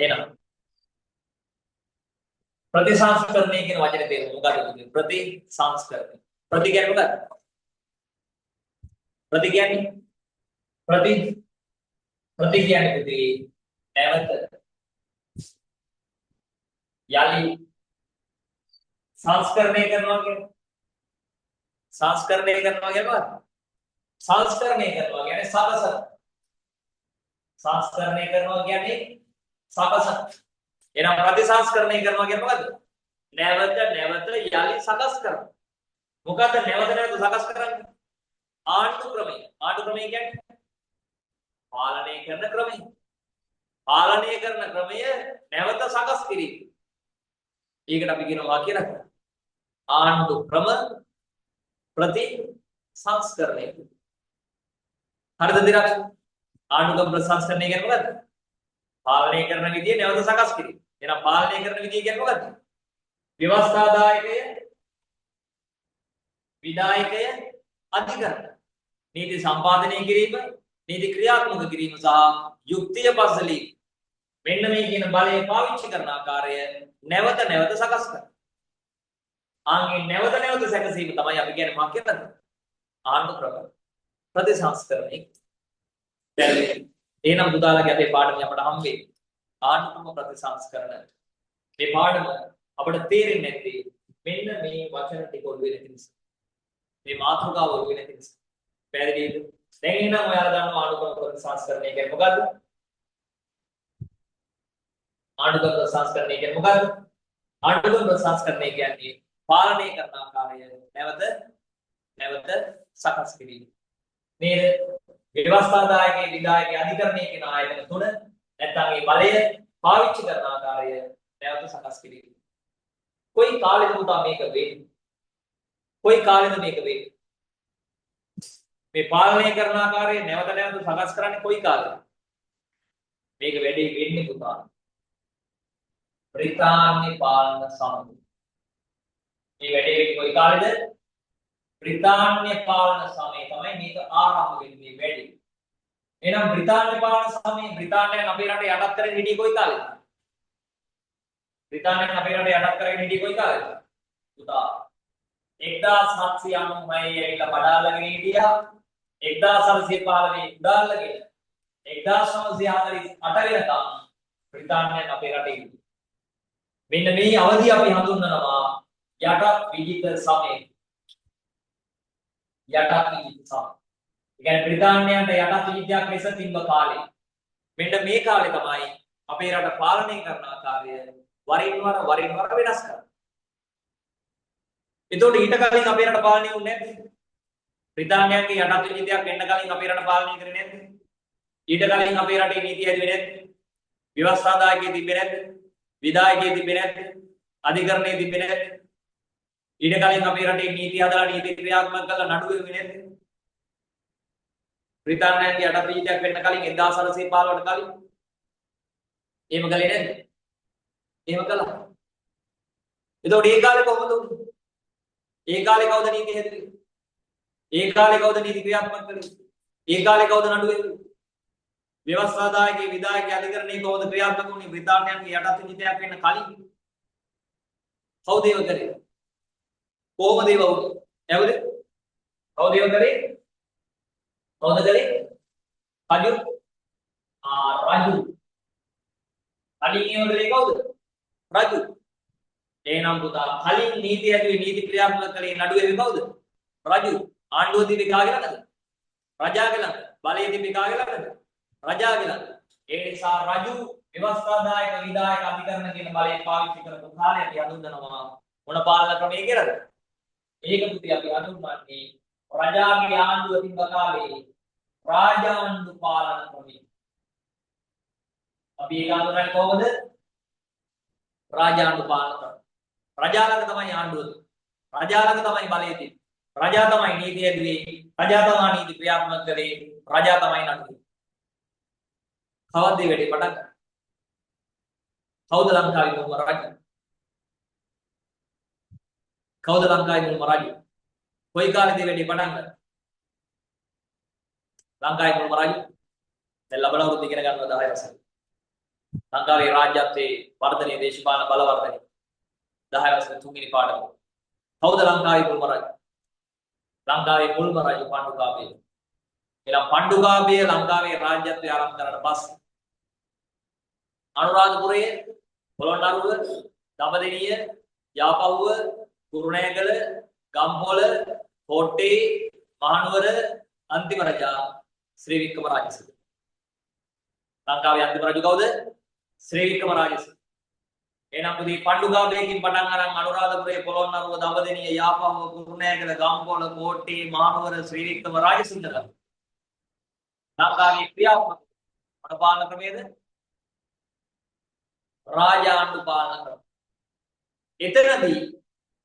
එහෙනම් ප්‍රතිසංස්කරණය කියන වචනේ තේරුම මොකද්ද? ප්‍රතිසංස්කරණය. ප්‍රති කියන්නේ මොකද්ද? ප්‍රති කියන්නේ ප්‍රති ප්‍රති කියන්නේ පුතේ නැවත, යලි. සංස්කරණය කරනවා කියන්නේ, සංස්කරණය කරනවා කියන්නේ මොකද්ද? සංස්කරණය කරනවා කියන්නේ සකසන. සංස්කරණය කරනවා කියන්නේ සකසන. එහෙනම් ප්‍රතිසංස්කරණය කරනවා කියන්නේ මොකද්ද? නැවත නැවත යලි සකස් කරනවා. මොකද්ද නැවත නැවත සකස් කරන්නේ? ආණ්ඩු ක්‍රමය. ආණ්ඩු ක්‍රමය කියන්නේ පාලනය කරන ක්‍රමය. පාලනය කරන ක්‍රමය නැවත සකස් කිරීම. ඒකට අපි කියනවා කියලා ආණ්ඩු ක්‍රම ප්‍රතිසංස්කරණය. හරිද දිරක්ෂ? ආණ්ඩු ක්‍රම ප්‍රතිසංස්කරණය කියන්නේ මොකද්ද? පාලනය කරන විදිය නැවත සකස් කිරීම. එහෙනම් පාලනය කරන විදිය කියන්නේ මොකද්ද? ව්‍යවස්ථාදායකය, විධායකය, අධිකරණ. නීති සම්පාදනය කිරීම, නීති ක්‍රියාත්මක කිරීම සහ යුක්තිය පසලීම. මෙන්න මේ කියන බලය පාවිච්චි කරන ආකාරය නැවත නැවත සකස් කරනවා. ආන්ගේ නැවත නැවත සැකසීම තමයි අපි කියන්නේ මොකක් කියලාද? ආණ්ඩු ක්‍රම ප්‍රතිසංස්කරණය. දැන් එහෙනම් පුතාලගේ අපේ පාඩමේ අපට හම් වෙන්නේ ආණ්ඩු ක්‍රම ප්‍රතිසංස්කරණ. මේ පාඩම අපට තේරෙන්නේ නැත්තේ මෙන්න මේ වචන ටික ඔළුවේ නැති නිසා. මේ මාතෘකාව ඔළුවේ නැති නිසා. පැහැදිලිද? දැන් එහෙනම් ඔයාලා දන්නවා ආණ්ඩු ක්‍රම ප්‍රතිසංස්කරණය කියන්නේ මොකද්ද? ආණ්ඩු ක්‍රම ප්‍රතිසංස්කරණය කියන්නේ මොකද්ද? ආණ්ඩු ක්‍රම ප්‍රතිසංස්කරණය කියන්නේ පාලනය කරන ආකාරය නැවත නැවත සකස් කිරීම. නේද? ව්‍යවස්ථාදායකයේ, විධායකයේ, අධිකරණයේ කියන ආයතන තුන නැත්නම් මේ බලය පාවිච්චි කරන ආකාරය නැවත සකස් කිරීම. කොයි කාලෙද පුතා මේක වෙන්නේ? කොයි කාලෙද මේක වෙන්නේ? මේ පාලනය කරන ආකාරය නැවත නැවත සකස් කරන්නේ කොයි කාලෙද? මේක වැඩි වෙන්නේ පුතා බ්‍රිතාන්‍ය පාලන සමයේ. මේ වැඩේ වෙන්නේ කොයි කාලෙද? බ්‍රිතාන්‍ය පාලන සමයේ තමයි මේක ආරම්භ වෙන්නේ මේ වැඩේ. එහෙනම් බ්‍රිතාන්‍ය පාලන සමයේ බ්‍රිතාන්‍යයන් අපේ රට යටත් කරගෙන හිටියේ කොයි කාලෙද? බ්‍රිතාන්‍යයන් අපේ රට යටත් කරගෙන හිටියේ කොයි කාලෙද? පුතා 1796 ඇවිල්ලා බඩාලගෙන හිටියා. 1815 උඩාල්ලගෙන 1948 වෙනකම් බ්‍රිතාන්‍යයන් අපේ රටේ හිටියා. මෙන්න මේ අවධිය අපි හඳුන්වනවා යටත් විජිත සමය. යටත් විජිත සමය. ඒ කියන්නේ බ්‍රිතාන්‍යයන්ට යටත් විජිතයක් ලෙස තිබ්බ කාලේ. මෙන්න මේ කාලේ තමයි අපේ රට පාලනය කරන ආකාරය වරින් වර වරින් වර වෙනස් කරන්නේ. එතකොට ඊට කලින් අපේ රට පාලනය වුණේ නැද්ද? බ්‍රිතාන්‍යයන්ගේ යටත් විජිතයක් වෙන්න කලින් අපේ රට පාලනය කරේ නැද්ද? ඊට කලින් අපේ රටේ නීති හැදුවේ නැද්ද? ව්‍යවස්ථාදායකයේ තිබ්බේ නැද්ද? විධායකයේ තිබ්බේ නැද්ද? අධිකරණයේ තිබ්බේ නැද්ද? ඊට කලින් අපේ රටේ නීති හදලා නීති ක්‍රියාත්මක කරලා නඩු වෙන්නේ නැද්ද? බ්‍රිතාන්‍යයන්ගේ යටත් විජිතයක් වෙන්න කලින් 1815ට කලින් එහෙම කළේ නැද්ද? එහෙම කළා. එතකොට ඒ කාලේ කොහොමද උනේ? ඒ කාලේ කවුද නීති හැදුවේ? ඒ කාලේ කවුද නීති ක්‍රියාත්මක කළේ? ඒ කාලේ කවුද නඩු වෙන්නේ? ව්‍යවස්ථාදායකයේ, විධායකයේ, අධිකරණයේ කොහොමද ක්‍රියාත්මක වුනේ බ්‍රිතාන්‍යයන්ගේ යටත් විජිතයක් වෙන්න කලින්? කවුද ඒව කරේ? කොහොමද ඒව වුනේ? ඇහුවද? කවුද ඒව කරේ? කවුද කළේ? රජු. ආ, රජු. කලින් ඒව කළේ කවුද? රජු. එහෙනම් පුතා කලින් නීති හැදුවේ, නීති ක්‍රියාත්මක කළේ, නඩු වෙන්නේ කවුද? රජු. ආණ්ඩුව තිබ්බේ කාගේ ළඟද? රජාගේ ළඟ. බලය තිබ්බේ කාගේ ළඟද? රජාගේ ළඟ. ඒ නිසා රජු ව්‍යවස්ථාදායක, විධායක, අධිකරණ කියන බලය පාවිච්චි කරපු කාලය අපි හඳුන්වනවා මොන පාලන ක්‍රමය කියලාද? ඒක පුතේ අපි හඳුන්වන්නේ රජාගේ ආණ්ඩුව තිබ්බ කාලේ රාජාණ්ඩු පාලන ක්‍රමය. අපි ඒක හඳුන්වන්නේ කොහොමද? රාජාණ්ඩු පාලන ක්‍රමය. රජා ළඟ තමයි ආණ්ඩුව තියෙන්නේ. රජා ළඟ තමයි බලය තියෙන්නේ. රජා තමයි නීති හැදුවේ. රජා තමයි නීති ක්‍රියාත්මක කළේ. රජා තමයි නඩු. කවද්ද මේ වැඩේ පටන් ගන්නේ? කවුද ලංකාවේ මුල්ම රජු? කවුද ලංකාවේ මුල්ම රජු? කොයි කාලෙද මේ වැඩේ පටන් ගත්තේ? ලංකාවේ මුල්ම රජු දැන් ලබන අවුරුද්ද ඉගෙන ගන්නවා 10 වසර. ලංකාවේ රාජ්‍යත්වයේ වර්ධනයේ දේශපාලන බල වර්ධනය 10 වසර තුන්වෙනි පාඩම. කවුද ලංකාවේ මුල්ම රජු? ලංකාවේ මුල්ම රජු පණ්ඩුකාභය. එහෙනම් පණ්ඩුකාභය ලංකාවේ රාජ්‍යත්වය ආරම්භ කරාට පස්සේ අනුරාධපුරයේ, පොළොන්නරුව, දඹදෙනිය, යාපහුව, කුරුණෑගල, ගම්පොළ, කෝට්ටේ, මහනුවර අන්තිම රජා ශ්‍රී වික්‍රම රාජසිංහ. ලංකාවේ අන්තිම රජු කවුද? ශ්‍රී වික්‍රම රාජසිංහ. එහෙනම් පුතේ පණ්ඩුකාභයකින් පටන් අරන් අනුරාධපුරයේ, පොළොන්නරුව, දඹදෙනිය, යාපහුව, කුරුණෑගල, ගම්පොළ, කෝට්ටේ, මහනුවර ශ්‍රී වික්‍රම රාජසිංහ ලංකාවේ ක්‍රියාත්මක මොන පාලන ක්‍රමයේද? රාජාණ්ඩු පාලන ක්‍රම. එතනදී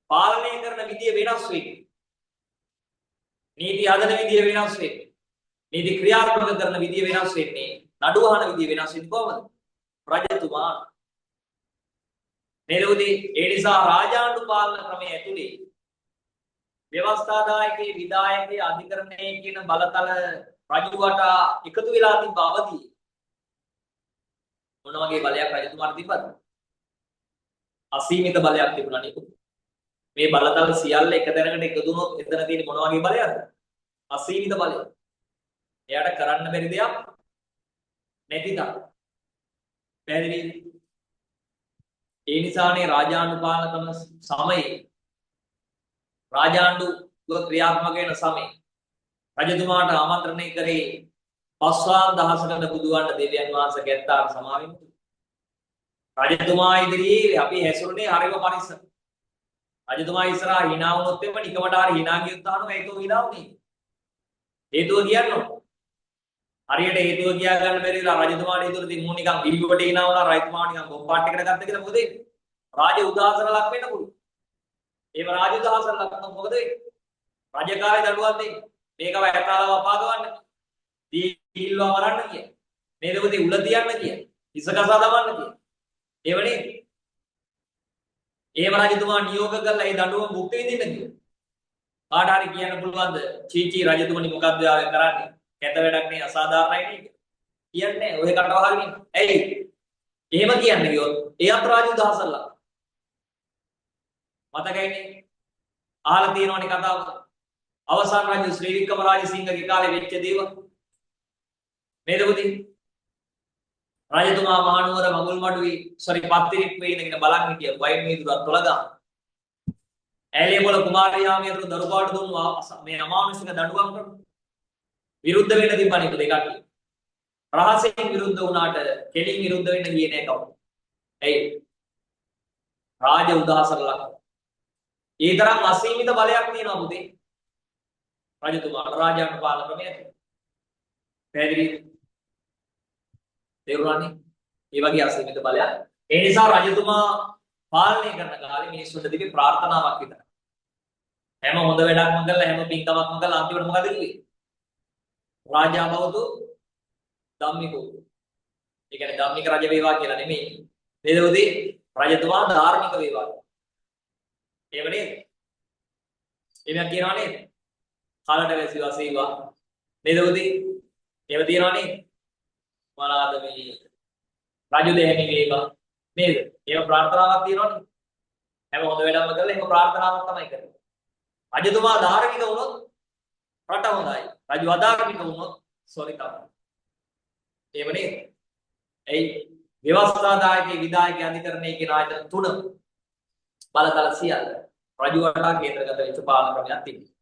පාලනය කරන විදිය වෙනස් වෙන්නේ. නීති හදන විදිය වෙනස් වෙන්නේ. නීති ක්‍රියාත්මක කරන විදිය වෙනස් වෙන්නේ. නඩු අහන විදිය වෙනස් වෙන්නේ කොහොමද? රජතුමා නේද උදේ? ඒ නිසා රාජාණ්ඩු පාලන ක්‍රමයේ ඇතුලේ ව්‍යවස්ථාදායකයේ, විධායකයේ, අධිකරණයේ කියන බලතල රජු වටා එකතු වෙලා තිබ්බ අවදියේ මොන වගේ බලයක් රජතුමාට තිබ්බද? අසීමිත බලයක් තිබුණා නේද? මේ බලතල සියල්ල එක තැනකට එකතු වුණොත් එතන තියෙන මොන වගේ බලයක්ද? අසීමිත බලය. එයාට කරන්න බැරි දෙයක් නැති තරම්. පැහැදිලිද? ඒ නිසානේ රාජාණ්ඩු පාලන ක්‍රම සමයේ, රාජාණ්ඩුව ක්‍රියාත්මක වෙන සමයේ රජතුමාට ආමන්ත්‍රණය කරේ පස්වාන් දහසකට බුදුවන්න දෙවියන් වහන්සේ ගැත්තාට සමාවෙන්න. රජතුමා ඉදිරියේ අපි හැසිරුනේ හරිම පරිස්සම. රජතුමා ඉස්සරහා hina වුණොත් එimhe නිකමට හරි hina ගියොත් අහනවා හේතුව hina වුනේ. හේතුව කියන්න ඕන. හරියට හේතුව කියා ගන්න බැරි වෙලා රජතුමාට හේතුව ඉතින් මූ නිකන් ඉල්ලුවට hina වුණා, රජතුමා නිකන් බොම් පාට් එකට ගත්ත කියලා මොකද වෙන්නේ? රාජ උදාසන ලක් වෙන්න පුළුවන්. ඒව රාජ උදාසන ලක් වුණොත් මොකද වෙන්නේ? රජකාරය දඬුවම් දෙන්නේ. මේකව ඇතාලව අපාගවන්න. දීල්වා මරන්න කිය. නේද පුතේ? උල තියන්න කිය. හිස කසා දමන්න කිය. ඒව නේද? එහෙම රජතුමා නියෝග කරලා ඒ දඬුවම භුක්ති විඳින්න කිව්වා. කාට හරි කියන්න පුළුවන්ද චී චී රජතුමනි මොකද්ද ඔයා කරන්නේ? කැත වැඩක් නේ, අසාධාරණයි නේ කියන්නේ. ඔය කටවහල් නේ. ඇයි? එහෙම කියන්න ගියොත් එයත් රාජ උදහසල්ලා. මතකයිනේ? අහලා තියෙනවනේ කතාව. අවසන් රජු ශ්‍රී වික්‍රම රාජසිංහගේ කාලේ වෙච්ච දේවල්. නේද පුතේ? රජතුමා මහනුවර මඟුල් මඩුවේ සෝරි පත්තිරිප්පුවේ ඉඳගෙන බලන් හිටිය වයින් වීදුරක් තොලගා. ඈලියපොළ කුමාරියාමිය අතුරු දරුපාට දුන්නු මේ අමානුෂික දඬුවම් කරන විරුද්ධ වෙන්න තිබ්බනේ පුතේ කට්ටිය. රහසෙන් විරුද්ධ වුණාට කෙලින් විරුද්ධ වෙන්න ගියේ නෑ කවුරු. ඇයි? රාජ උදාසන ලක්. ඒ තරම් අසීමිත බලයක් තියෙනවා පුතේ. රජතුමාට රාජානුපාලන පාලන ක්‍රමය ඇතුළේ. පැහැදිලිද? තේරුණානේ? ඒ වගේ අසීමිත බලයක්. ඒ නිසා රජතුමා පාලනය කරන කාලේ මිනිස්සුන්ට තිබේ ප්‍රාර්ථනාවක් විතරයි. හැම හොඳ වැඩක්ම කරලා හැම පින්කමක්ම කරලා අන්තිමට මොකද කිව්වේ? රාජා භවතු ධම්මිකෝ. ඒ කියන්නේ ධම්මික රජ වේවා කියලා නෙමෙයි. නේද උදේ? රජතුමා ධාර්මික වේවා. එහෙම නේද? එහෙම කියනවා නේද? කලට වැසි වසීවා. නේද උදේ? එහෙම තියනවා නේද? මනාද මේ රජු දෙහැමි වේවා නේද? එහෙම ප්‍රාර්ථනාවක් තියෙනවනේ. හැම හොඳ වැඩක්ම කරලා එහෙම ප්‍රාර්ථනාවක් තමයි කරන්නේ. රජතුමා ධාර්මික වුණොත් රට හොඳයි. රජු අධාර්මික වුණොත් සෝරි තමයි. එහෙම නේද? ඇයි? ව්‍යවස්ථාදායකයේ, විධායකයේ, අධිකරණයේ කියන ආයතන තුන බලතල සියල්ල රජු වටා කේන්ද්‍රගත වෙච්ච පාලන ක්‍රමයක් තිබුණා.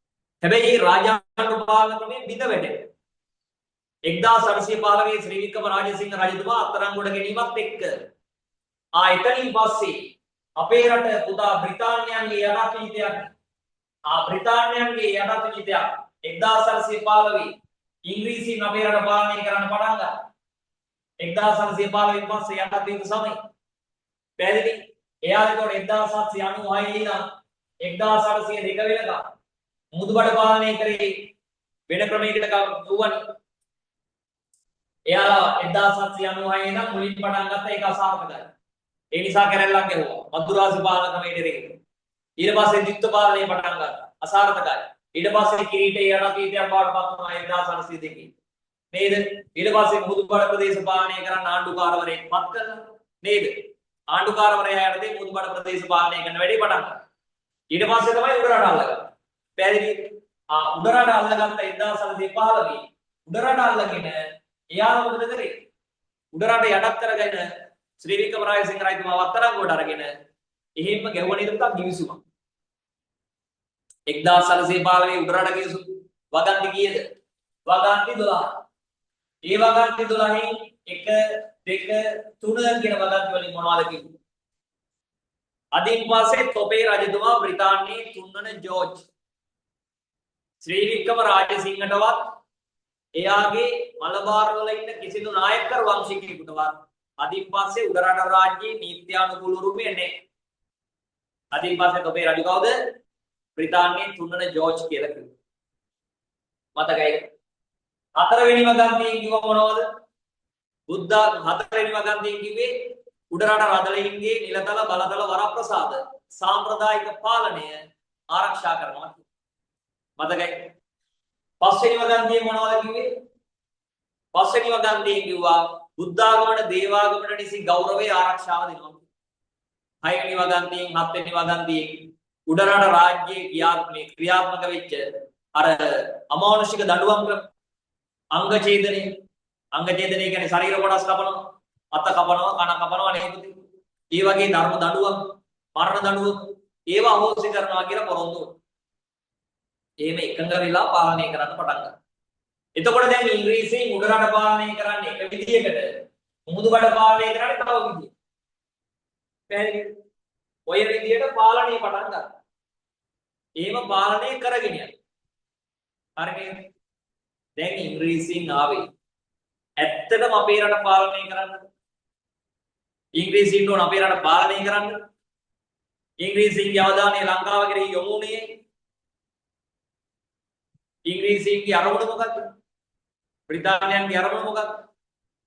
හැබැයි මේ රාජාණ්ඩු පාලන ක්‍රමයෙන් බිඳ වැටෙනවා. 1815 ශ්‍රී වික්‍රම රාජසිංහ රජතුමා අත්අඩංගුවට ගැනීමත් එක්ක ආ එතනින් පස්සේ අපේ රට පුතා බ්‍රිතාන්‍යයන්ගේ යටත් විජිතයක්, ආ බ්‍රිතාන්‍යයන්ගේ යටත් විජිතයක්. 1815 ඉංග්‍රීසීන් අපේ රට පාලනය කරන්න පටන් ගත්තා. 1815 න් පස්සේ යටත් විජිත සමය. පැහැදිලි? එයා එතකොට 1796 ඉඳන් 1802 වෙනකම් මුදුබඩ පාලනය කරේ වෙන ක්‍රමයකට වුවනේ. එයාලා 1796 ඉඳන් මුලින් පටන් ගත්ත ඒක අසාර්ථකයි. ඒ නිසා කැරැල්ලක් ගැහුවා. මදුරාසි පාලන ක්‍රමයට එරෙහිව. ඊට පස්සේ ද්විත්ව පාලනය පටන් ගත්තා. අසාර්ථකයි. ඊට පස්සේ කිරීටේ යටත් විජිතයක් බවට පත් වුණා 1802. නේද? ඊට පස්සේ මුහුදුබඩ ප්‍රදේශ පාලනය කරන්න ආණ්ඩුකාරවරයෙක් පත් කළා. නේද? ආණ්ඩුකාරවරයා යටතේ මුහුදුබඩ ප්‍රදේශ පාලනය කරන වැඩේ පටන් ගත්තා. ඊට පස්සේ තමයි උඩරට අල්ලගත්තේ. පැහැදිලිද? ආ උඩරට අල්ලගත්ත 1915 උඩරට අල්ලගෙන එයාලා මොකද කරේ? උඩරට යටත් කරගෙන ශ්‍රී වික්‍රම රාජසිංහ රජතුමා වත්තරංගුවට අරගෙන එහෙම්ම ගැහුව නේද පුතා ගිවිසුමක්. 1915 උඩරට ගිවිසුම වගන්ති කීයද? වගන්ති 12. ඒ වගන්ති 12න් 1 2 3 කියන වගන්ති වලින් මොනවද කිව්වේ? අදින් පස්සේ තොපේ රජතුමා බ්‍රිතාන්‍යයේ තුන්වන ජෝර්ජ් ශ්‍රී වික්‍රම රාජසිංහටවත් එයාගේ මලබාර වල ඉන්න කිසිදු නායකර් වංශිකයෙකුටවත් අදින් පස්සේ උඩරට රාජ්‍යයේ නීත්‍යානුකූල උරුමය නැහැ. අදින් පස්සේ තොපේ රජු කවුද? බ්‍රිතාන්‍යයේ තුන්වන ජෝර්ජ් කියලා කිව්වා. මතකයි? හතරවෙනි වගන්තියෙන් කිව්ව මොනවද? බුද්ධා හතරවෙනි වගන්තියෙන් කිව්වේ උඩරට රදලින්ගේ නිලතල බලතල වරප්‍රසාද සාම්ප්‍රදායික පාලනය ආරක්ෂා කරනවා කියලා. මතකයි? පස්වෙනි වගන්තියෙන් මොනවද කිව්වේ? පස්වෙනි වගන්තියෙන් කිව්වා බුද්ධාගමන දේවාගමන නිසි ගෞරවය ආරක්ෂාව දෙනවා. හයවෙනි වගන්තියෙන් හත්වෙනි වගන්තියෙන් උඩරට රාජ්‍යයේ ක්‍රියාත්මක වෙච්ච අර අමානුෂික දඬුවම් ක්‍රම අංග ඡේදනය අංග ඡේදනය කියන්නේ ශරීර කොටස් කපනවා, අත කපනවා, කන කපනවා නේද? ඒ වගේ ධර්ම දඬුවම්, මරණ දඬුවම් ඒවා අහෝසි කරනවා කියලා පොරොන්දු වුණා. එහෙම එකඟ වෙලා පාලනය කරන්න පටන් ගත්තා. එතකොට දැන් ඉංග්‍රීසීන් උඩරට පාලනය කරන්නේ එක විදියකට, මුහුදුබඩ පාලනය කරන්නේ තව විදියකට. පැහැදිලිද? ඔය විදියට පාලනය පටන් ගත්තා. එහෙම පාලනය කරගෙන යනවා. හරි නේද? දැන් ඉංග්‍රීසීන් ආවේ ඇත්තටම අපේ රට පාලනය කරන්න. ඉංග්‍රීසීන් ඕන අපේ රට පාලනය කරන්න. ඉංග්‍රීසීන්ගේ අවධානය ලංකාව කෙරෙහි යොමු වුණේ. ඉංග්‍රීසීන්ගේ අරමුණ මොකද්ද? බ්‍රිතාන්‍යයන්ගේ අරමුණ මොකද්ද?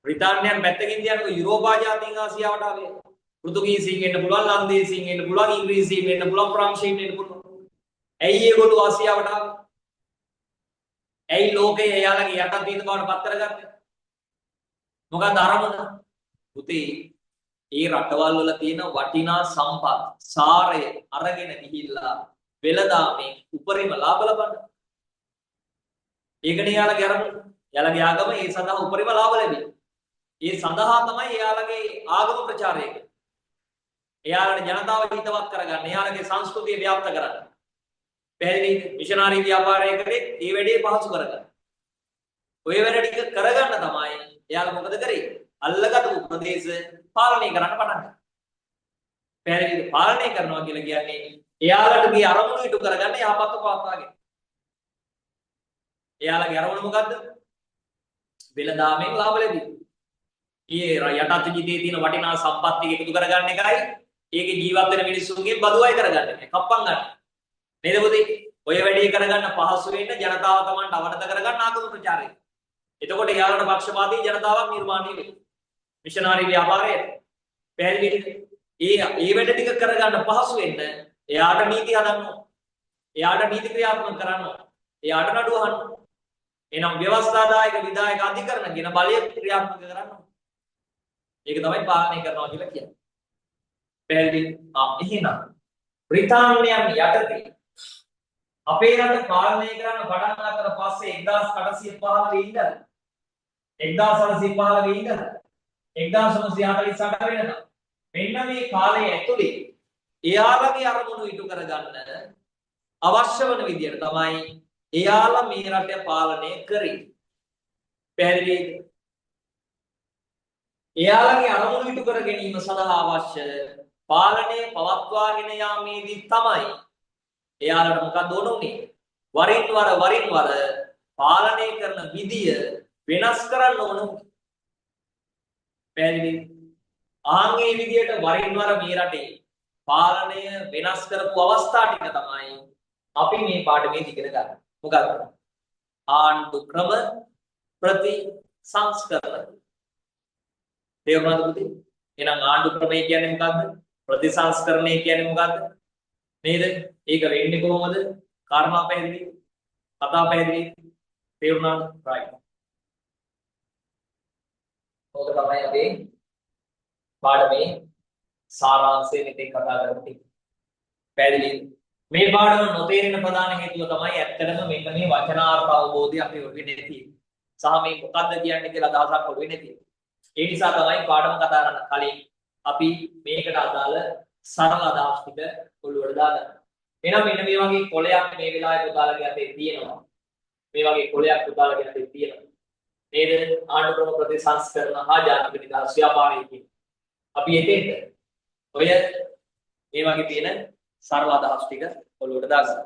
බ්‍රිතාන්‍යයන් පැත්තකින් තියනකො යුරෝපා ජාතීන් ආසියාවට ආවේ. පෘතුගීසීන් එන්න පුළුවන්, ලන්දේසීන් එන්න පුළුවන්, ඉංග්‍රීසීන් එන්න පුළුවන්, ප්‍රංශීන් එන්න පුළුවන්. ඇයි ඒගොල්ලෝ ආසියාවට ආවේ? ඇයි ලෝකේ එයාලගේ යටත් විහිද බවට පත් කරගත්තේ? මොකද්ද අරමුණ? පුතේ ඒ රටවල් වල තියෙන වටිනා සම්පත් සාරය අරගෙන ගිහිල්ලා වෙළඳාමේ උපරිම ලාභ ලබන්න. ඒකනේ එයාලගේ අරමුණ. එයාලගේ ආගම ඒ සඳහා උපරිම ලාභ ලැබෙයි. ඒ සඳහා තමයි එයාලගේ ආගම ප්‍රචාරය කරන්නේ. එයාලට ජනතාව හිතවත් කරගන්න, එයාලගේ සංස්කෘතිය ව්‍යාප්ත කරන්න. පැහැදිලිද? මිෂනාරි ව්‍යාපාරය කරේ ඒ වැඩේ පහසු කරගන්න. ඔය වැඩ ටික කරගන්න තමයි එයාලා මොකද කරේ? අල්ලගත්තු ප්‍රදේශ පාලනය කරන්න පටන් ගත්තා. පැහැදිලිද? පාලනය කරනවා කියලා කියන්නේ එයාලට මේ අරමුණු ඉටු කරගන්න යහපත්ව පවත්වාගෙන. එයාලගේ අරමුණ මොකද්ද? වෙළඳාමෙන් ලාභ ලැබීම. ඒ යටත් විජිතයේ තියෙන වටිනා සම්පත් ටික එකතු කරගන්න එකයි, ඒකේ ජීවත් වෙන මිනිස්සුන්ගෙන් බදු අය කරගන්න එකයි, කප්පම් ගන්න. නේද පුතේ? ඔය වැඩේ කරගන්න පහසු වෙන්න ජනතාව තමන්ට අවනත කරගන්න ආගම ප්‍රචාරය. එතකොට එයාලට පක්ෂපාතී ජනතාවක් නිර්මාණය වෙනවා. මිෂනාරි ව්‍යාපාරය. පැහැදිලිද? ඒ ඒ වැඩ ටික කරගන්න පහසු වෙන්න එයාට නීති හදන්න ඕන. එයාට නීති ක්‍රියාත්මක කරන්න ඕන. එයාට නඩු අහන්න ඕන. එහෙනම් ව්‍යවස්ථාදායක විධායක අධිකරණ කියන බලය ක්‍රියාත්මක කරන්න ඕන. ඒක තමයි පාලනය කරනවා කියලා කියන්නේ. පැහැදිලිද? ආ එහෙනම් බ්‍රිතාන්‍යයන් යටතේ අපේ රට පාලනය කරන්න පටන් ගත්තට පස්සේ 1815 ඉඳලා 1815 ඉඳලා 1948 වෙනකම් මෙන්න මේ කාලය ඇතුලේ එයාලගේ අරමුණු ඉටු කරගන්න අවශ්‍ය වන විදියට තමයි එයාලා මේ රට පාලනය කරේ. පැහැදිලිද? එයාලගේ අරමුණු ඉටු කර ගැනීම සඳහා අවශ්‍ය පාලනය පවත්වාගෙන යාමේදී තමයි එයාලට මොකක්ද ඕන උනේ? වරින් වර වරින් වර පාලනය කරන විදිය වෙනස් කරන්න ඕන උනේ. පැහැදිලිද? ආන් මේ විදියට වරින් වර මේ රටේ පාලනය වෙනස් කරපු අවස්ථා ටික තමයි අපි මේ පාඩමේදී ඉගෙන ගන්න. මොකක්ද? ආණ්ඩු ක්‍රම ප්‍රතිසංස්කරණ. තේරුණාද පුතේ? එහෙනම් ආණ්ඩු ක්‍රමය කියන්නේ මොකද්ද? ප්‍රතිසංස්කරණය කියන්නේ මොකද්ද? නේද? ඒක වෙන්නේ කොහොමද? කාරණා පැහැදිලි? කතා පැහැදිලි? තේරුණාද? රයිට්. ඕක තමයි අපේ පාඩමේ සාරාංශය මෙතෙක් කතා කරපු ටික. පැහැදිලිද? මේ පාඩම නොතේරෙන ප්‍රධාන හේතුව තමයි ඇත්තටම මෙන්න මේ වචනාර්ථ අවබෝධය අපේ ඔළුවේ නැති එක. සහ මේ මොකද්ද කියන්නේ කියලා අදහසක් ඔළුවේ නැති එක. ඒ නිසා තමයි පාඩම කතා කරන්න කලින් අපි මේකට අදාළ සරල අදහස් ටික ඔළුවට දාගන්න. එහෙනම් මෙන්න මේ වගේ කොලයක් මේ වෙලාවේ පුතාලගේ අතේ තියෙනවා. මේ වගේ කොලයක් පුතාලගේ අතේ තියෙනවා. නේද? ආණ්ඩු ක්‍රම ප්‍රතිසංස්කරණ හා ජාතික නිදහස් ව්‍යාපාරය කියන. අපි එතෙන්ට ඔය මේ වගේ තියෙන සරල අදහස් ටික ඔළුවට දාගන්න.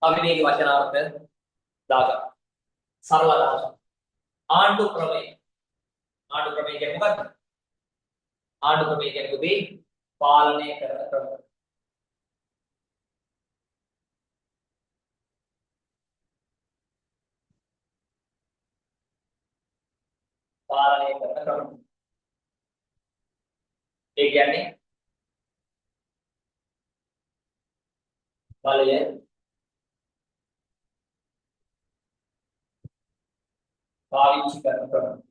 අපි මේකේ වචනාර්ථ දාගන්න. සරල අදහස. ආණ්ඩු ක්‍රමය. ආණ්ඩු ක්‍රමය කියන්නේ මොකක්ද? ආණ්ඩු ක්‍රමය කියන්නේ පුතේ පාලනය කරන ක්‍රම. පාලනය කරන ක්‍රම. ඒ කියන්නේ බලය පාවිච්චි කරන ක්‍රම.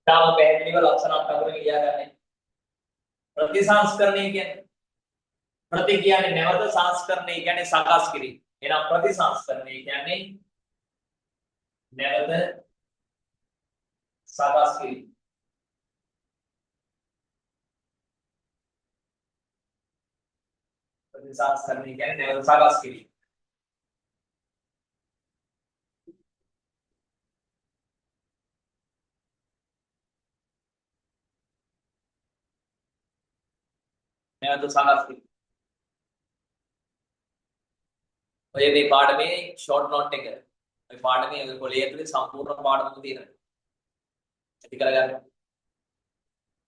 තාම පැහැදිලිව ලක්ෂණත් අකුරකින් ලියාගන්න. ප්‍රතිසංස්කරණය කියන්නේ ප්‍රති කියන්නේ නැවත, සංස්කරණය කියන්නේ සකස් කිරීම. එහෙනම් ප්‍රතිසංස්කරණය කියන්නේ නැවත සකස් කිරීම. ප්‍රතිසංස්කරණය කියන්නේ නැවත සකස් කිරීම. නැවත සකස් කිරීම. ඔය මේ පාඩමේ ෂෝට් නෝට් එක. ඔය පාඩමේ ඔය කොලේ ඇතුලේ සම්පූර්ණ පාඩමම තියෙනවා. ඇති කරගන්න.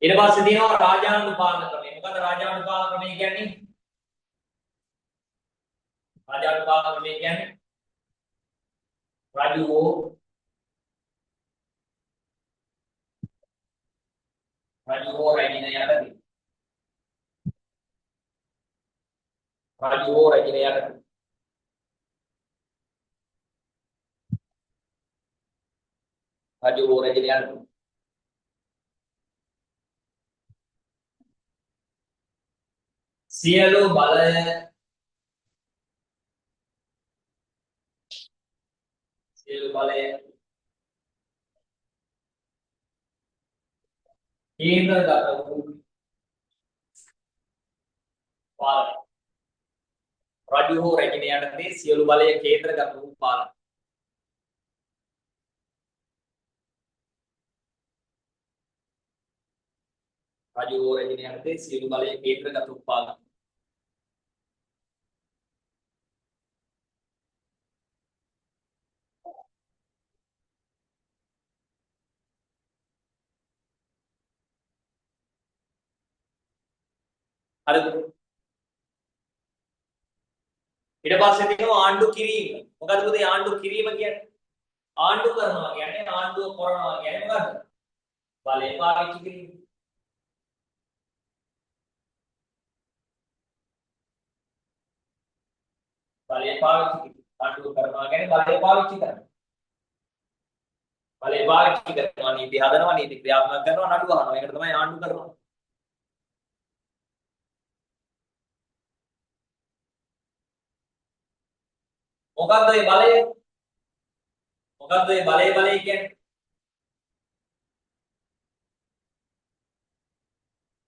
ඊට පස්සේ තියෙනවා රාජාණ්ඩු පාලන ක්‍රමය. මොකද්ද රාජාණ්ඩු පාලන ක්‍රමය කියන්නේ? රාජාණ්ඩු පාලන ක්‍රමය කියන්නේ රජුෝ රජුෝ රැජින යටතේ. රජුෝ රැජින යටතේ. රජුෝ රැජින යටතේ. සියලු බලය සියලු බලය කේන්ද්‍රගත වූ පාලනය. රජු හෝ රැජින යටතේ සියලු බලය කේන්ද්‍රගත වූ පාලනය. රජු හෝ රැජින යටතේ සියලු බලය කේන්ද්‍රගත වූ පාලනය. හරිද? ඊට පස්සේ තියෙනවා ආණ්ඩු කිරීම. මොකද්ද පුතේ ආණ්ඩු කිරීම කියන්නේ? ආණ්ඩු කරනවා කියන්නේ ආණ්ඩුව කරනවා කියන්නේ මොකද්ද? බලය පාවිච්චි කිරීම. බලය පාවිච්චි කිරීම. ආණ්ඩුව කරනවා කියන්නේ බලය පාවිච්චි කරනවා. බලය පාවිච්චි කරනවා, නීති හදනවා, නීති ක්‍රියාත්මක කරනවා, නඩු අහනවා. ඒකට තමයි ආණ්ඩු කරනවා. මොකද්ද මේ බලය? මොකද්ද මේ බලය බලය කියන්නේ?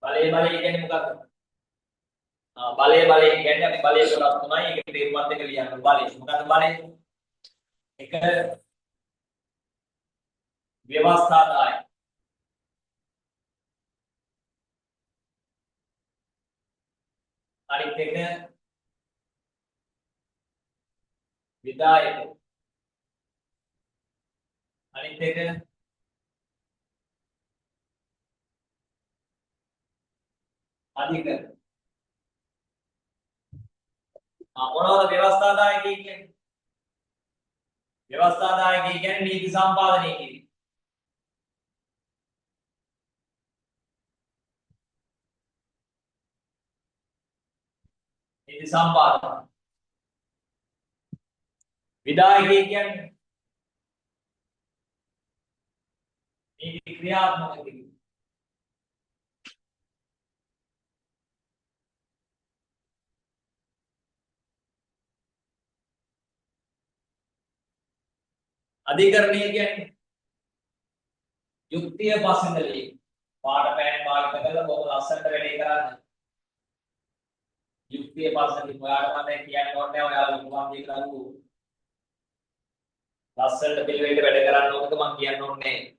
බලය බලය කියන්නේ මොකද්ද? බලය බලය කියන්නේ අපි බලය කොටස් තුනයි. ඒක තේරුමත් එක්ක ලියන්න බලය. මොකද්ද බලය? එක ව්‍යවස්ථාදායක. අනිත් එක විදායක. අනිත් එක අධිකරණ. මොනවද ව්‍යවස්ථාදායකයි කියන්නේ? ව්‍යවස්ථාදායකයි කියන්නේ නීති සම්පාදනය කිරීම. නීති සම්පාදනය. විධායකයි කියන්නේ නීති ක්‍රියාත්මක කිරීම. අධිකරණය කියන්නේ යුක්තිය පසින්දලී පාට පෑන් භාවිත කරලා බොහොම ලස්සනට වැඩේ කරන්න. යුක්තිය පසින්දලී ඔයාලට මම දැන් කියන්න ඕනේ නැහැ, ඔයාලා ලොකු මං කියලා ලස්සනට පිළිවෙලට වැඩ කරන්න ඕනක මං කියන්න ඕනේ නැහැ.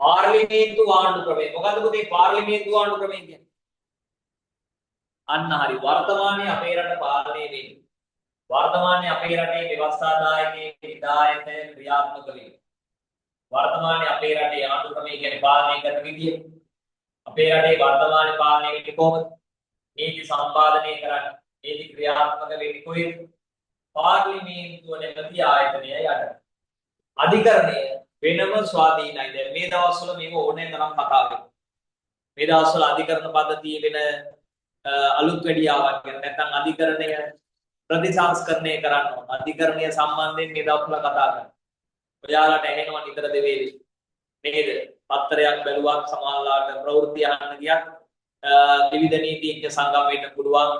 පාර්ලිමේන්තු ආණ්ඩු ක්‍රමය. මොකද්ද පුතේ පාර්ලිමේන්තු ආණ්ඩු ක්‍රමය කියන්නේ? අන්න හරි. වර්තමානයේ අපේ රට පාලනය වෙන්නේ. වර්තමානයේ අපේ රටේ ව්‍යවස්ථාදායකයේ විධායකය ක්‍රියාත්මක වෙන්නේ. වර්තමානයේ අපේ රටේ ආණ්ඩු ක්‍රමය කියන්නේ පාලනය කරන විදිය. අපේ රටේ වර්තමානයේ පාලනය වෙන්නේ කොහොමද? නීති සම්පාදනය කරන්නේ. නීති ක්‍රියාත්මක වෙන්නේ කොහෙද? පාර්ලිමේන්තුව නැමැති ආයතනය යටතේ. අධිකරණය වෙනම ස්වාධීනයි. දැන් මේ දවස්වල මේක ඕනෑ තරම් කතා වෙනවා. මේ දවස්වල අධිකරණ පද්ධතිය වෙන අලුත් වැඩියාවක් ගැන නැත්නම් අධිකරණය ප්‍රතිසංස්කරණය කරන්න ඕන. අධිකරණය සම්බන්ධයෙන් මේ දවස්වල කතා කරනවා. ඔයාලට ඇහෙනවා නිතර දෙවේලේ. නේද? පත්තරයක් බැලුවත් සමහරලාට ප්‍රවෘත්ති අහන්න ගියත් විවිධ නීතිඥ සංගම් වෙන්න පුළුවන්.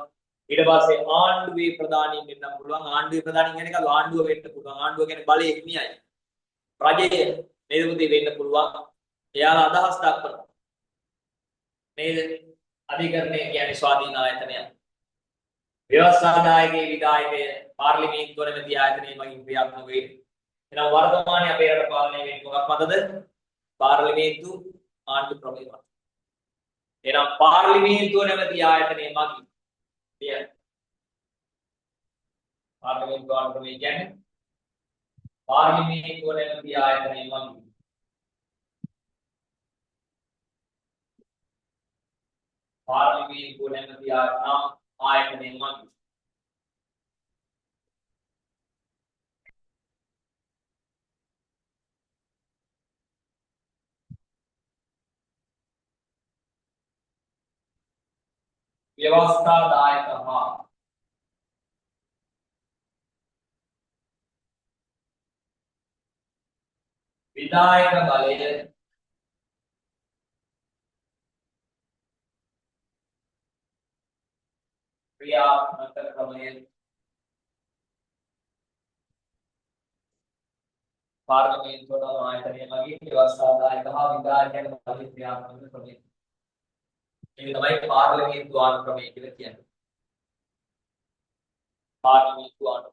ඊට පස්සේ ආණ්ඩුවේ ප්‍රධානීන් වෙන්න පුළුවන්. ආණ්ඩුවේ ප්‍රධානීන් කියන්නේ කවුද? ආණ්ඩුව වෙන්න පුළුවන්. ආණ්ඩුව කියන්නේ බලය හිමියයි. රජය නේද පුතේ වෙන්න පුළුවන්. එයාලා අදහස් දක්වනවා. නේද? අධිකරණය කියන්නේ ස්වාධීන ආයතනයක්. ව්‍යවස්ථාදායකයේ විධායකය පාර්ලිමේන්තුව නැමැති ආයතනය මගින් ක්‍රියාත්මක වෙන්නේ. එහෙනම් වර්තමානයේ අපේ රට පාලනය වෙන්නේ මොකක් මතද? පාර්ලිමේන්තු ආණ්ඩු ක්‍රමය මත. එහෙනම් පාර්ලිමේන්තුව නැමැති ආයතනය මගින් කියන්නේ පාර්ලිමේන්තු ආණ්ඩු ක්‍රමය කියන්නේ පාර්ලිමේන්තුව නැමැති ආයතනය මගින් පාර්ලිමේන්තුව නැමැති ආයතනය මගින් ව්‍යවස්ථාදායක හා විධායක බලය ක්‍රියාත්මක ක්‍රමය පාර්ලිමේන්තුව ආයතනය මගින් ව්‍යවස්ථාදායක හා විධායක යන බලය ක්‍රියාත්මක ක්‍රමය. මේක තමයි පාර්ලිමේන්තු ආණ්ඩු ක්‍රමය කියලා කියන්නේ. පාර්ලිමේන්තු ආණ්ඩු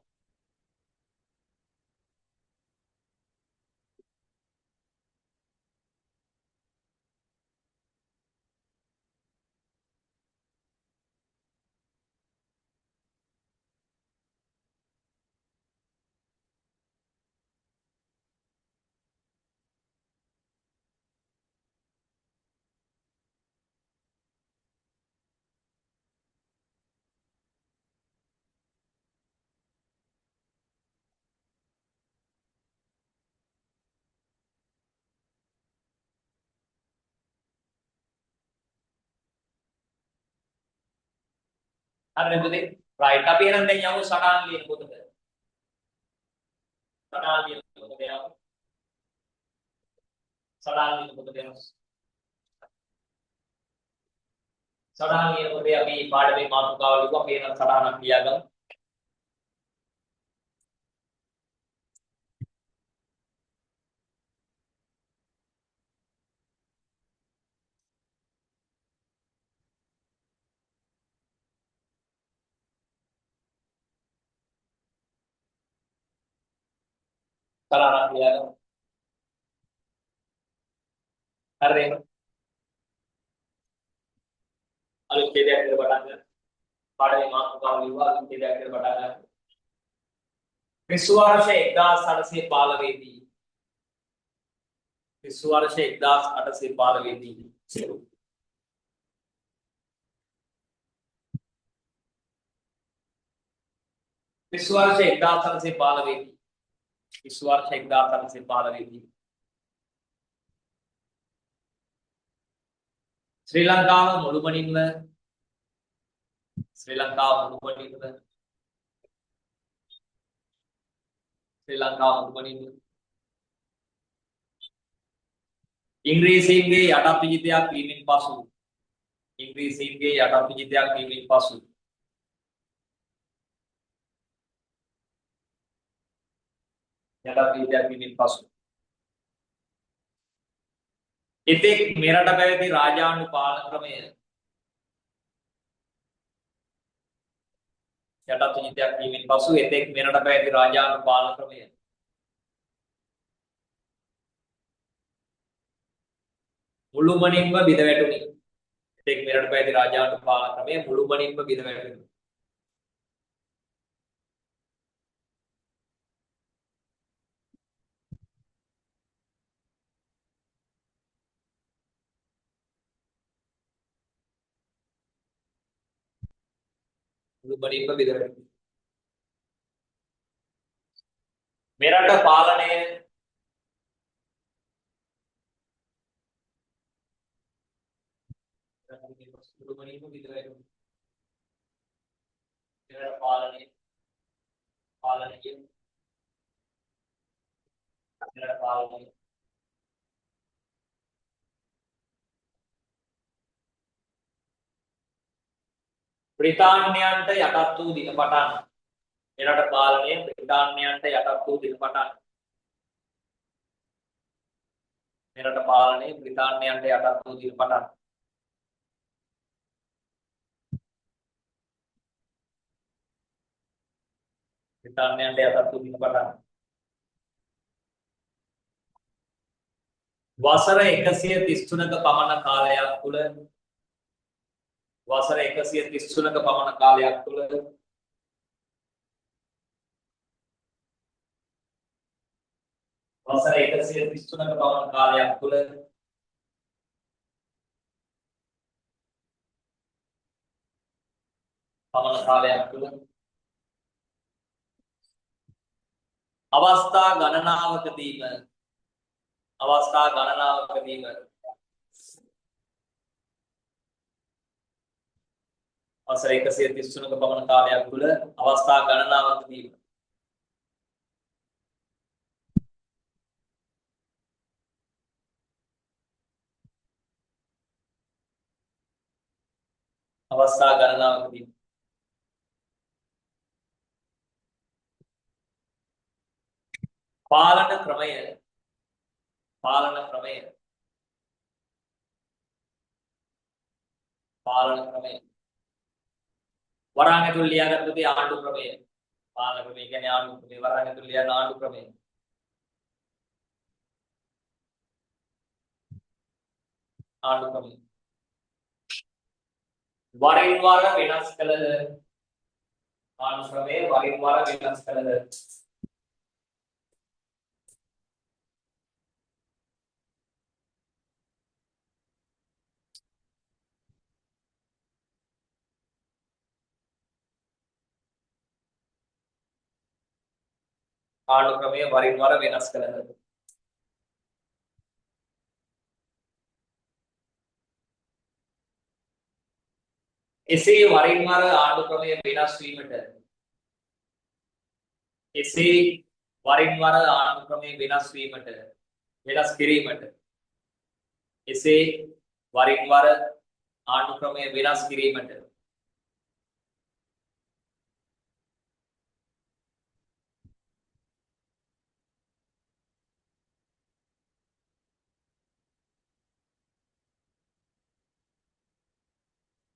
හරිද පුතේ? රයිට්. අපි එහෙනම් දැන් යමු සටහන් ලියන පොතට. සටහන් ලියන පොතට යමු. සටහන් ලියන පොතට යමු. සටහන් ලියන පොතේ අපි පාඩමේ මාතෘකාව ලිව්වා. අපි එහෙනම් සටහනක් ලියාගමු. සටහනක් ලියාගමු. හරිද? අලුත් ඡේදයක් කියලා පටන් ගන්න. පාඩමේ මාතෘකාව ලිව්වා. අලුත් ඡේදයක් කියලා පටන් ගන්න. ක්‍රිස්තු වර්ෂ 1815 දී, ක්‍රිස්තු වර්ෂ 1815 දී ක්‍රිස්තු වර්ෂ 1815 දී ක්‍රිස්තු වර්ෂ 1815 දී ශ්‍රී ලංකාව මුළුමනින්ම, ශ්‍රී ලංකාව මුළුමනින්ම, ශ්‍රී ලංකාව මුළුමනින්ම ඉංග්‍රීසීන්ගේ යටත් විජිතයක් වීමෙන් පසු, ඉංග්‍රීසීන්ගේ යටත් විජිතයක් වීමෙන් පසු යටත් විජිතයක් වීමෙන් පසු එතෙක් මෙරට පැවති රාජාණ්ඩු පාලන ක්‍රමය යටත් විජිතයක් වීමෙන් පසු එතෙක් මෙරට පැවති රාජාණ්ඩු පාලන ක්‍රමය මුළුමනින්ම බිඳ වැටුණි. එතෙක් මෙරට පැවති රාජාණ්ඩු පාලන ක්‍රමය මුළුමනින්ම බිඳ වැටුණි. මුළුමනින්ම බිඳ වැටුණි. මෙරට පාලනය මුළුමනින්ම බිඳ වැටුණි. මෙරට පාලනය පාලනය මෙරට පාලනය බ්‍රිතාන්‍යයන්ට යටත් වූ දින පටන්, මෙරට පාලනය බ්‍රිතාන්‍යයන්ට යටත් වූ දින පටන්, මෙරට පාලනය බ්‍රිතාන්‍යයන්ට යටත් වූ දින පටන් බ්‍රිතාන්‍යයන්ට යටත් වූ දින පටන් වසර 133ක පමණ කාලයක් තුළ, වසර 133ක පමණ කාලයක් තුළ වසර 133ක පමණ කාලයක් තුළ පමණ කාලයක් තුළ අවස්ථා ගණනාවකදීම, අවස්ථා ගණනාවකදීම වසර 133ක පමණ කාලයක් තුළ අවස්ථා ගණනාවකදීම අවස්ථා ගණනාවකදීම පාලන ක්‍රමය, පාලන ක්‍රමය, පාලන ක්‍රමය වරහන් ඇතුළේ ලියාගන්න පුතේ ආණ්ඩු ක්‍රමය. පාලන ක්‍රමය කියන්නේ ආණ්ඩු ක්‍රමය. වරහන් ඇතුළේ ලියන ආණ්ඩු ක්‍රමය. ආණ්ඩු ක්‍රමය වරින් වර වෙනස් කළද, ආණ්ඩු ක්‍රමය වරින් වර වෙනස් කළද, ආණ්ඩු ක්‍රමය වරින් වර වෙනස් කළද. එසේ වරින් වර ආණ්ඩු ක්‍රමය වෙනස් වීමට, එසේ වරින් වර ආණ්ඩු ක්‍රමය වෙනස් වීමට, වෙනස් කිරීමට, එසේ වරින් වර ආණ්ඩු ක්‍රමය වෙනස් කිරීමට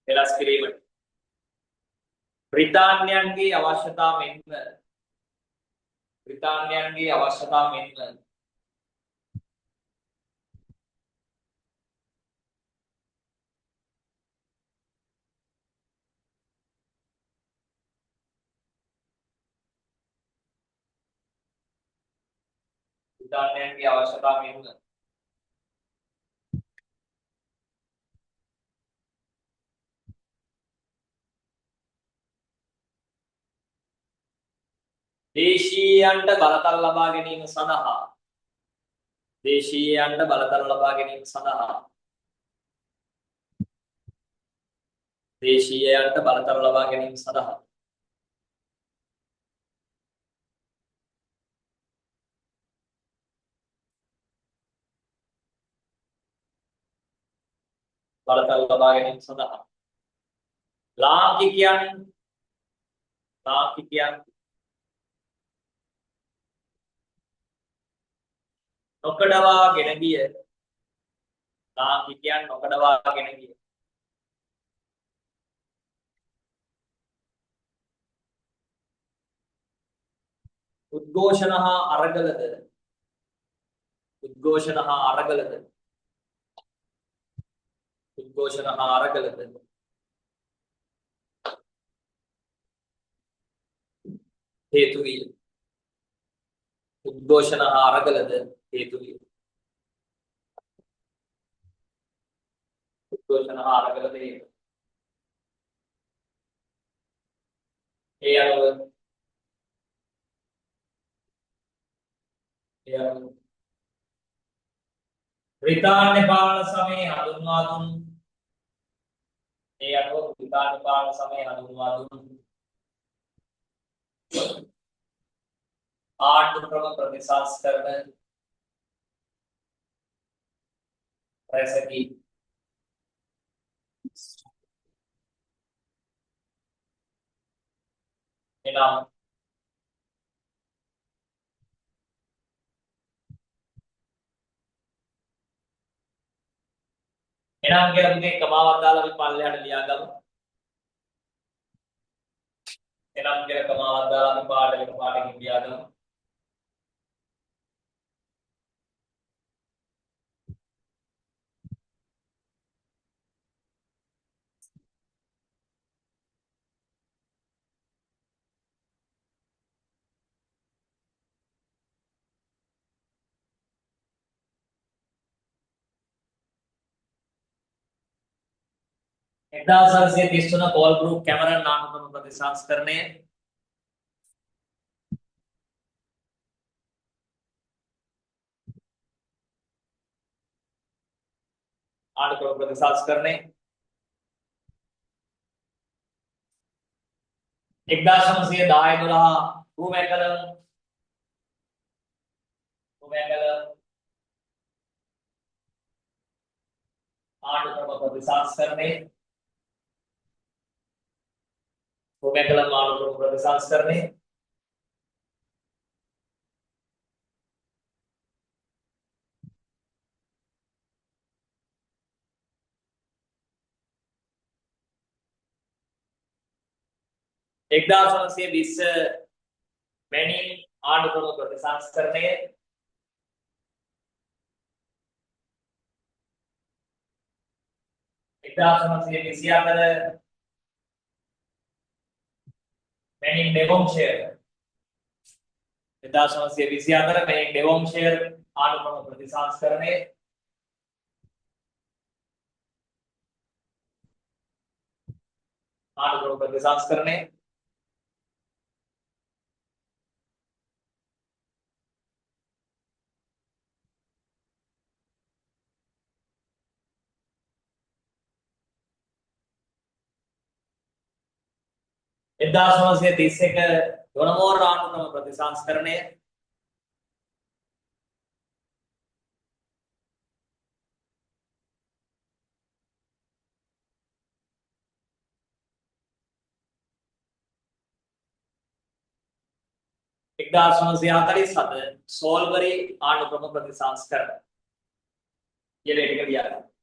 වෙනස් කිරීමට බ්‍රිතාන්‍යයන්ගේ අවශ්‍යතා මෙන්ම, බ්‍රිතාන්‍යයන්ගේ අවශ්‍යතා මෙන්ම බ්‍රිතාන්‍යයන්ගේ අවශ්‍යතා මෙන්ම දේශීයයන්ට බලතල ලබා ගැනීම සඳහා, දේශීයයන්ට බලතල ලබා ගැනීම සඳහා, දේශීයයන්ට බලතල ලබා ගැනීම සඳහා බලතල ලබා ගැනීම සඳහා ලාංකිකයන්, ලාංකිකයන් නොකඩවාගෙන ගිය, ලාංකිකයන් නොකඩවාගෙන ගිය උද්ඝෝෂණ හා අරගලද, උද්ඝෝෂණ හා අරගලද, උද්ඝෝෂණ හා අරගලද හේතු විය. උද්ඝෝෂණ හා අරගලද හේතු විය. උද්ඝෝෂණ හා අරගලද හේතු. ඒ අනුව, ඒ අනුව බ්‍රිතාන්‍ය පාලන සමයේ හඳුන්වා දුන්, ඒ අනුව බ්‍රිතාන්‍ය පාලන සමයේ හඳුන්වා දුන් ආණ්ඩු ක්‍රම ප්‍රතිසංස්කරණ රැසකි. එනම් එනම් කියලා පුතේ කමාවක් දාලා අපි පල්ලෙහාට ලියාගමු. එනම් කියලා කමාවක් දාලා අපි පාට එක පාටකින් ලියාගමු. 1933 කෝල්බ්‍රූක් කැමරන් ආණ්ඩුක්‍රම ප්‍රතිසංස්කරණය, ආණ්ඩුක්‍රම ප්‍රතිසංස්කරණය, 1910 12 රූමැකලම්, රූමැකලම් ආණ්ඩුක්‍රම ප්‍රතිසංස්කරණය, රූමැකලම් ආණ්ඩුක්‍රම ප්‍රතිසංස්කරණය, 1920 මැනින් ආණ්ඩුක්‍රම ප්‍රතිසංස්කරණය, 1924 මැනින් ඩෙවොන්ෂයර්, 1924 මැනින් ඩෙවොන්ෂයර් ආණ්ඩුක්‍රම ප්‍රතිසංස්කරණය, ආණ්ඩුක්‍රම ප්‍රතිසංස්කරණය, 1931 දොනමෝර් ආණුක්‍රම ප්‍රතිසංස්කරණය. 1947 සෝල්බරි ආණුක්‍රම ප්‍රතිසංස්කරණ කියලා ටික ලියන්න.